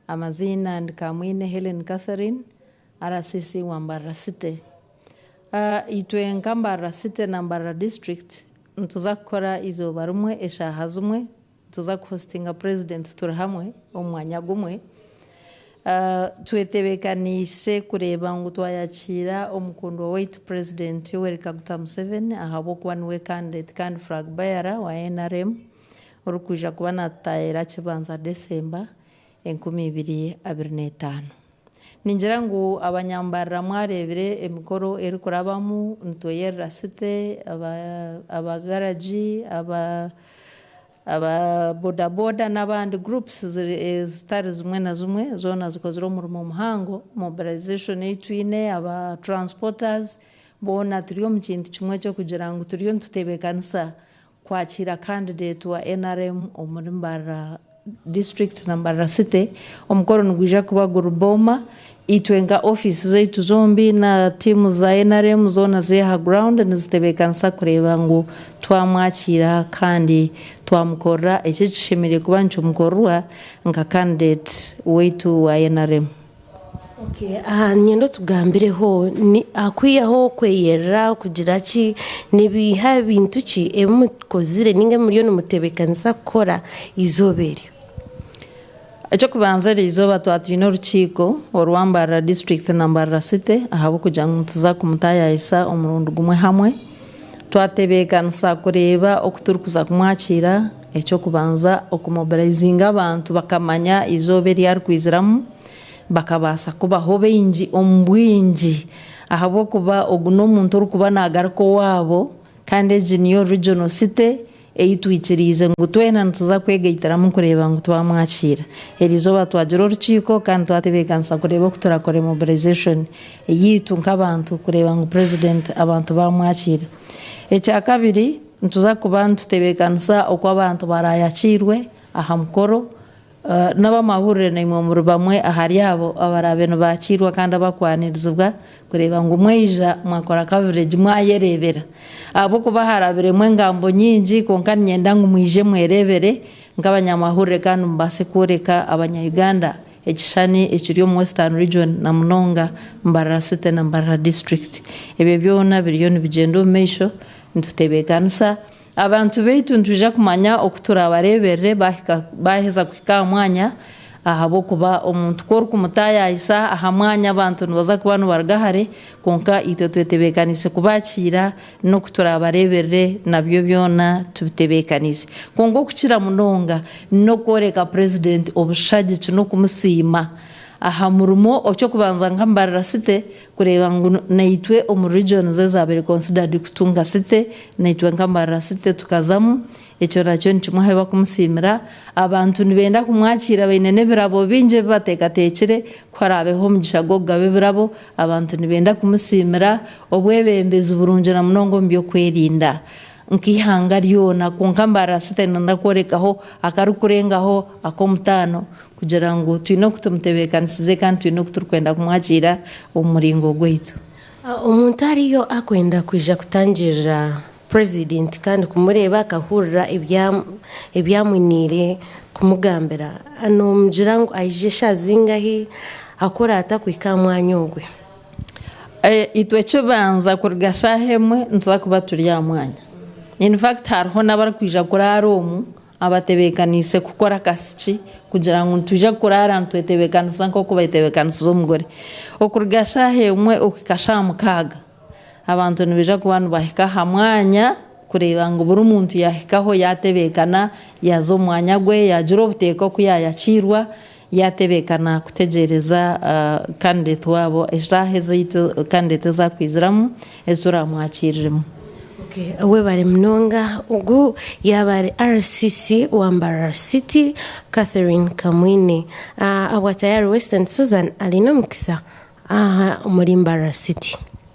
Amaziina ndi Kamwine Hellen Catherine, RCC wa Mbarara City. Itwe nka Mbarara City na Mbarara District nituza kukora eizooba rimwe eshaaha zimwe, nituza kuhositinga Purezidenti turi hamwe omu mwanya gumwe. Twetebeekaniise kureeba ngu twayakiira omukundwa waitu Purezidenti Yoweri Kaguta Museveni ahabw'okuba niwe kandidate kandi flag bearer wa NRM orikwija kuba naatutaayira Kibanza December 2025. Ningira ngu abanyambarira mwareebire emikoro erikurabamu, nitweyerera city, abagaragi, aba bodaboda n'abandi groups ezitari zimwe na zimwe zoona zikozire omurimo muhango. Mobilization ei twine, aba transporters boona turi omu kintu kimwe eky'okugira ngu turiyo nitutebeekanisa kwakiira candidate wa NRM omuri Mbarara District na Mbarara City. Omukoro nigwija kuba guri Booma. Itwe nka ofiisi zaitu zombi na tiimu za NRM zoona ziri aha ground nizitebeekanisa kureeba ngu twamwakiira kandi twamukorera eki ekishemereire kuba nikimukorerwa nka candidate waitu wa NRM. Niinyenda otugambireho kwihaho okweyerera kugira ki, nibiiha bintu ki ebi mukozire nainga ebi muriyo nimutebeekanisa kukora eizooba eryo? Eky'okubanza eriizooba twaba twine orukiiko orwa Mbarara disiturikiti na Mbarara City ahabw'okugira ngu nituza kumutaayaayisa omurundi gumwe hamwe. Twatebeekanisa kureeba oku turikuza kumwakiira, eky'okubanza okumobilizinga abantu bakamanya eizooba eri arikwiziramu. Bakabaasa kubaho baingi omu bwingi ahabw'okuba ogu n'omuntu orikuba naagaruka owaabo kandi egi niyo regional city ei twikiriize ngu twena nituza kwegaitiramu kureeba ngu twamwakiira. Eriizooba twagira orukiiko kandi twatebeekanisa kureeba oku turakore mobilization yaitu nk'abantu kureeba ngu president abantu baamwakiira. Ekyakabiri, nituza kuba nitutebeekanisa oku abantu baraayakiirwe aha mukoro. N'ab'amahurire naimwe muri bamwe ahari abo abaraabe nibaakiirwa kandi abakwanirizibwa kureeba ngu mwaija mwakora coverage mwayereebera. Ahabw'okuba harabiremu engambo nyingi kwonka niinyenda ngu mwije mwereebere nk'abanyamahurire kandi mubaase kworeka abanya-Uganda ekishushani ekiri omu Western Region na munonga Mbarara City na Mbarara District. Ebyo byona biriyo nibigyenda omu maisho nitutebeekanisa. Abantu baitu nitwija kumanya oku turaabareeberere baaheza kuhika aha mwanya ahabw'okuba omuntu ku orikumutaayaayisa aha mwanya abantu nibaza kuba nibaruga hare kwonka itwe twetebeekaniise kubakiira n'oku turaabareeberere nabyo byona tubitebeekaniise. Kwonka okukira munonga n'okworeka purezidenti obushagiki n'okumusiima aha murimo eky'okubanza nka Mbarara City Kureeba ngu naitwe omu regions ezabaire considered kutunga city, naitwe nka Mbarara city tukazamu, ekyo nakyo nikimwe ahu bakumusiimira. Abantu nibenda kumwakiira baine n'ebirabo bingi ebi bateekateekire, ku haraabeho omugisha gw'okugaba ebirabo, abantu nibenda kumusiimira obwebembezi burungi na munonga omu by'okwerinda nk'eihanga ryona. Kwonka Mbarara city nenda kworekaho akarikurengaho ak'omutaano Kugira ngu twine oku tumutebeekanisize kandi twine oku turikwenda kumwakiira omu muringo gwaitu. Omuntu ariyo akwenda kwija kutangirira Purezidenti kandi kumureeba akahurira ebi amwiniire kumugambira, nomugira ngu aije eshaaha zingahi, akore ata kuhika aha mwanya ogwe? Itwe ekibanza kuruga shaaha emwe nituza kuba turi aha mwanya. In fact hariho n'abarikwija kuraara omu Abatebeekaniise kukora akasiki kugira ngu nitwija kuraara nitwetebeekanisa nk'oku batebeekanisize omugore. Okuruga shaaha emwe okuhika shaaha mukaaga, abantu nibaija kuba nibahika aha mwanya kureeba ngu buri muntu yaahikaho yaatebeekana, yaaza omu mwanya gwe, yaagira obuteeka oku yaayakiirwa, yaatebeekana kutegyereza kandidate waabo eshaaha ezaitu kandidate ezi arikwiziramu ezi turaamwakiiriremu. Webare munonga. Ogu yaaba ari RCC wa Mbarara City, Catherine Kamwine. Ahabwa Tayari Western, Susan Alinomukisa aha omuri Mbarara City.